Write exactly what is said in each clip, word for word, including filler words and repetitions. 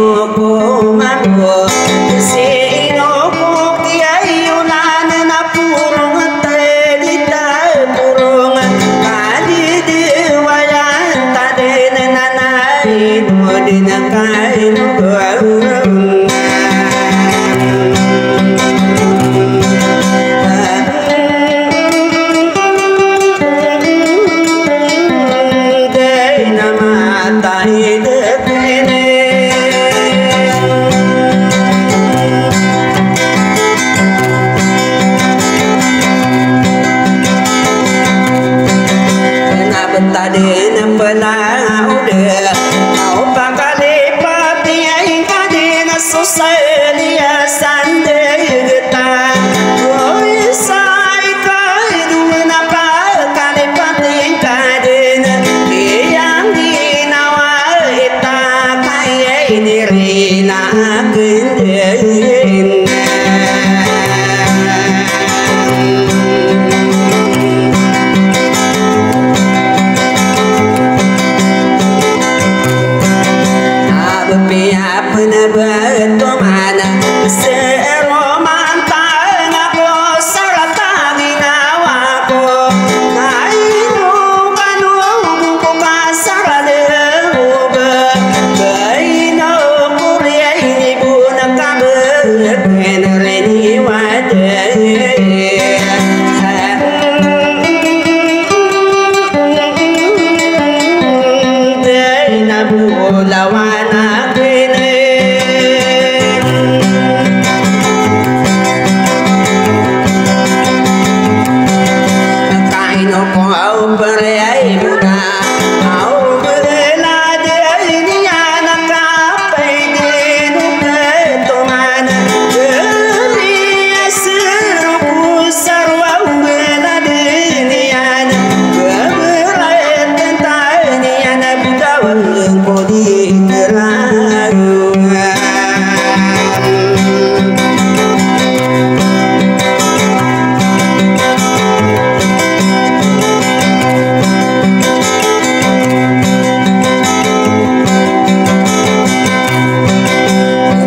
Ko mambo, sino ko kiyayonan na porong, tadi ta porong, kadi di wayan tadi na nanay, mo di na kayo. Dai na matay depene. Na bentad na pela ode, aw pakalipat iya ingkadi na sosai liya sandai geta. Oi, sai ka idu na pakalipat ingkadi na iyang ginawa ita kaya ini rina akin din. Apiya pn a ba toman, sero mantang ako sa rata ginawa ko. Kaino kano ko kasarade ko ba, kaino ko riya ini bo na kabe, kena reni wade. Dai na bolawan a kene. Kaino ko aw perayay mo na, aw belade ini anak a Pay di no katoman, beri asero ko sa roa o bena deniyan, bebera tentaniyan a bodawan ko di terayo.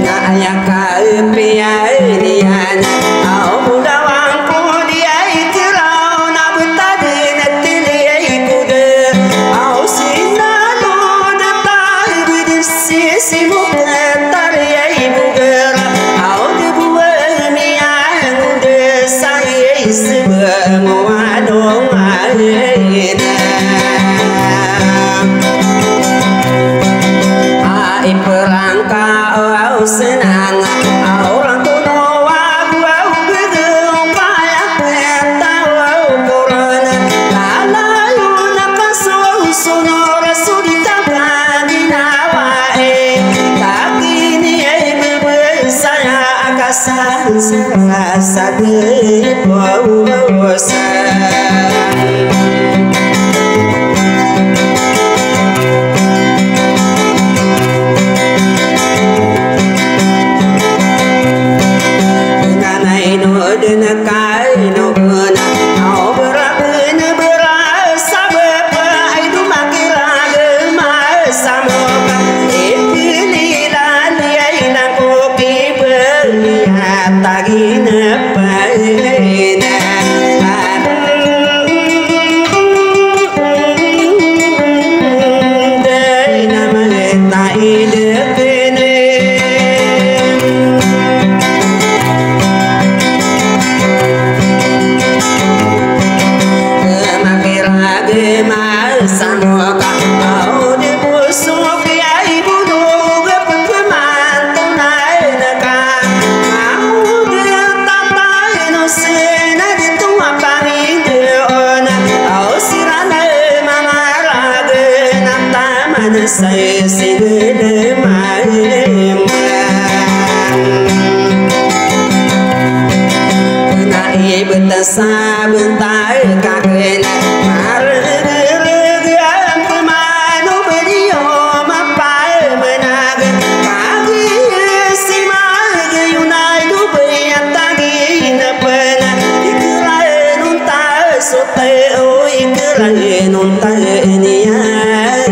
Na aya ka epiya iniyan, aw bodawan ko di ay teraw na betad na tili ay koda, aw sinano da ta ibedesi simo ketari ay bogar, aw de bo a miyan koda sa ay seba mo ano mayen. A iperangka aw senang, aw rangkono ago ago bedeng kaya peta aw koron, lalayo na kasosono raso di tangka ginawa e, takini ay bebesaya a kasansara sa di pawasa. Nanay no den kaino gona, aw bera ben bera sabap pa ay do makiragem a samok. Ipililan iya inan ko kibel iya tagin a paina. Dai na maleta idekene. Makiragem a samok, aw di bosok iya ibonog a pemantona. Ka mambo di tatay no sena di toma pangidoon, aw siran a mamarag na taman sa isiged a maima. Na ibet sa bentay ka kena marereg a pemano bediyo mapalmenag. Kagi si magayonay do baya tagin a pena, ikeraen onta so tao, ikeraen onta niyan.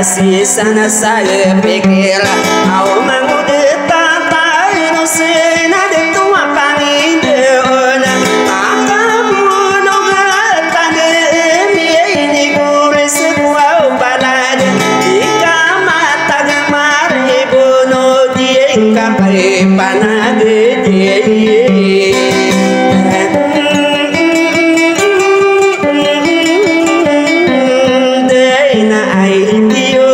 Sii sa na sa pikir a o mangoda tatayn o sii na di towa pangindoon a kamono a tanda a miyay ni goris ko a palad. Di ka matag maribono di ka pay panagdi. Dai na ay tiyo.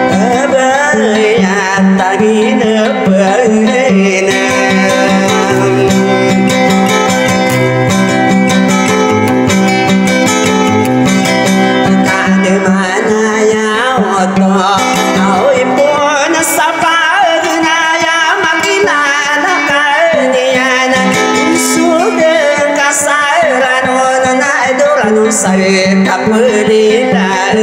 Abaya tagina pagina. Kade manaya oto. Aw ipon sa pagina ya makilala ka niyan. Sudeng ka sa ranon na doranon sa kapolilan.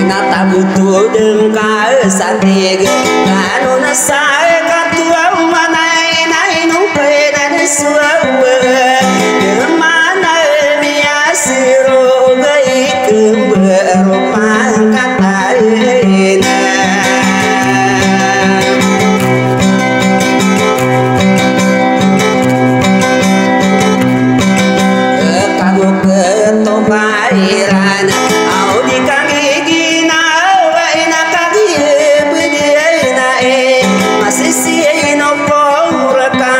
Na tagoto deng ka sa tig, ranon sa katuwa manay na inong penan suwa. Manay miya siro gay kembe ropang katayin. Kago keto bairan, aw di kagigina, wa ina kagibidi ina e, masisi ino pora ka,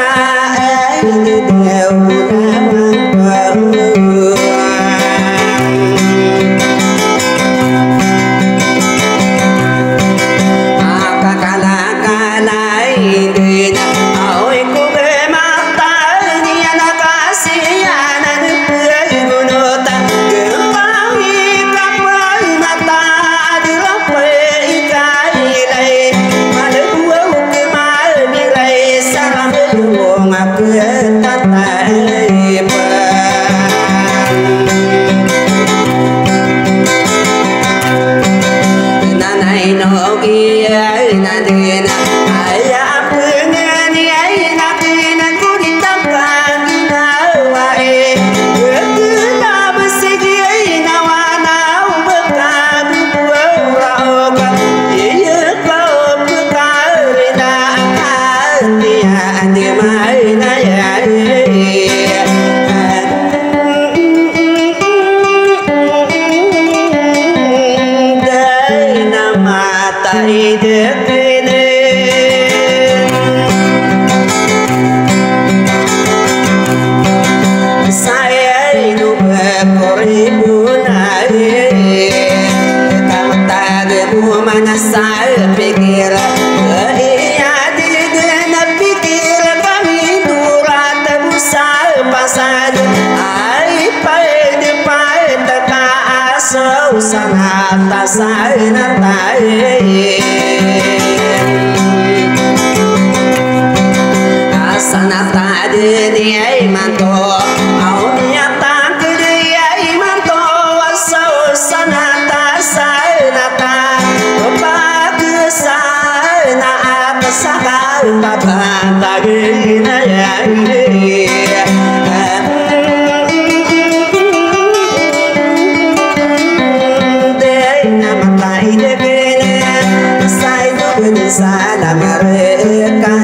e, di de una man baru. Akakala Kalay dina, aw iko bematan iyan a kasiyanan, pegunot a gempang i kapay mata, di lapay i kailay, malego a oke mamiray, sa rambuong a ketatay pa. Nanay no giya na dina, aya a pengen iya ina kinen ko di tangkang ginawa e. Betul a besegi ina wana o bekabu buaw raoka. Iya ka o bekarina akal niya andi maina ya e. Dai na mata i dekene. Saya ino bekori bunai. Kamatag mo mana sa pikir. Iya di dena pikir kami durat busa pasad. Ay pwede pwede ka aso sana ta sana ta. Sana ta deni ay manto. Aw niya ta deni ay manto. Aso sana ta sana ta. Pagkasana at saka pagkatagin ay. Dai na mata i dekene. Sa ino bene sana mareka.